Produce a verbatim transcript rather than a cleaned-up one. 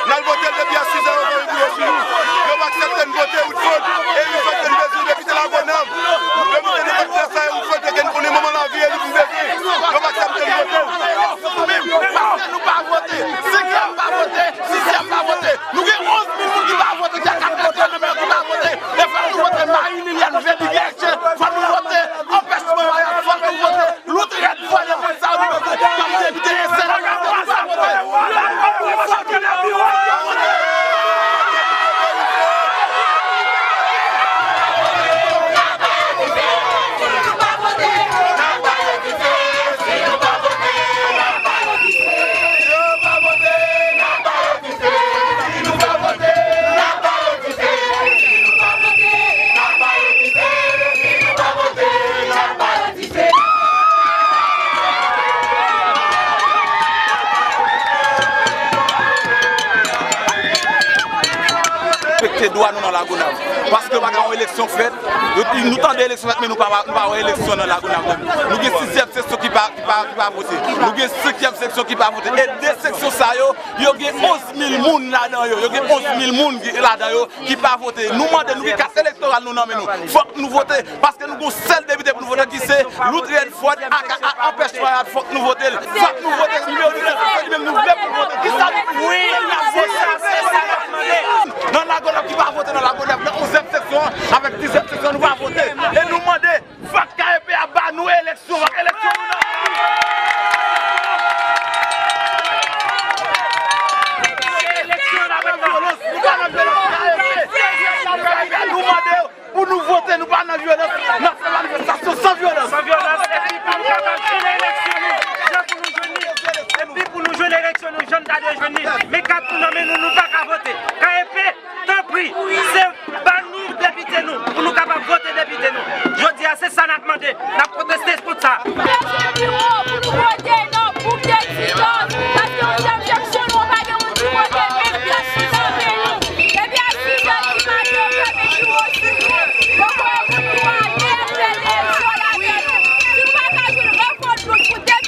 N al vote l depi a sis zè yo fè wi pou yo sou nou. Yo pa aksepte n vote Wilford. E Wilford ke n bezwen, depite Lagonav. Yo mete nan kòd sa e Wilford ke n konnen manman lavi e li pou n bezwen. Yo pa aksepte n vote l. Paske nou pa vote, senkyèm pa vote, sizyèm pa vote. Nou gen onz mil moun ki pa vote, ki a kat katreven nan men yo ki pa vote. E fòk nou vote Marie Liliane Védriguiec, fòk nou vote Anpèchman Mayòt, fòk nou vote Loutrèd Fòd, e moun sa yo nou bezwen kòm depite e senatè, nou pa vote. Respekte dwa nou nan Lagonav. Paske pa gen yon eleksyon fèt. Nou, nou tande eleksyon fèt, men nou pa, nou pa wè eleksyon nan Lagonav menm. Nou gen sizyèm seksyon ki pa, ki pa, ki pa vote. Nou gen senkyèm seksyon ki pa vote. E de seksyon sa yo, yo gen onz mil moun ladan yo. Yo gen onz mil moun ki, ladan yo ki pa vote. Nou mande, nou gen kat elektoral nou nan men nou. Fòk nou vote, paske nou gen yon sèl depite pou nou vote ki se Loutrèd Fòd, aka Anpèchman Mayòt, fòk nou vote l. Fòk nou vote nimewo diznèf, se li menm nou vle pou nou vote. Kisa nou wi, n ap vote, se sa n ap mande. Nan Lagonav ki pa vote nan Lagonav, nan onzyèm seksyon an, avèk dizyèm seksyon, nou pa vote. E nou mande, fòk K E P a ba nou eleksyon, fòk eleksyon nou nan men nou. N ta dwe jwenn li, men kat nou nan men nou, nou pa ka vote. K M P, tanpri, se ban nou depite nou, pou nou kapab vote depite nou. Jodi a, se sa n ap mande. N ap pwoteste kont sa. Dezyèm biwo pou nou vote non pou Petit Dos, paske yon dèm seksyon nou pa gen moun ki vote, P P S chita anpil nou. Depi a sis è di maten, yo fèmen biwo sou nou. Yo voye moun nou ale, fè eleksyon ladan nou. Si nou pa ka jwenn rèv kont nou pou depi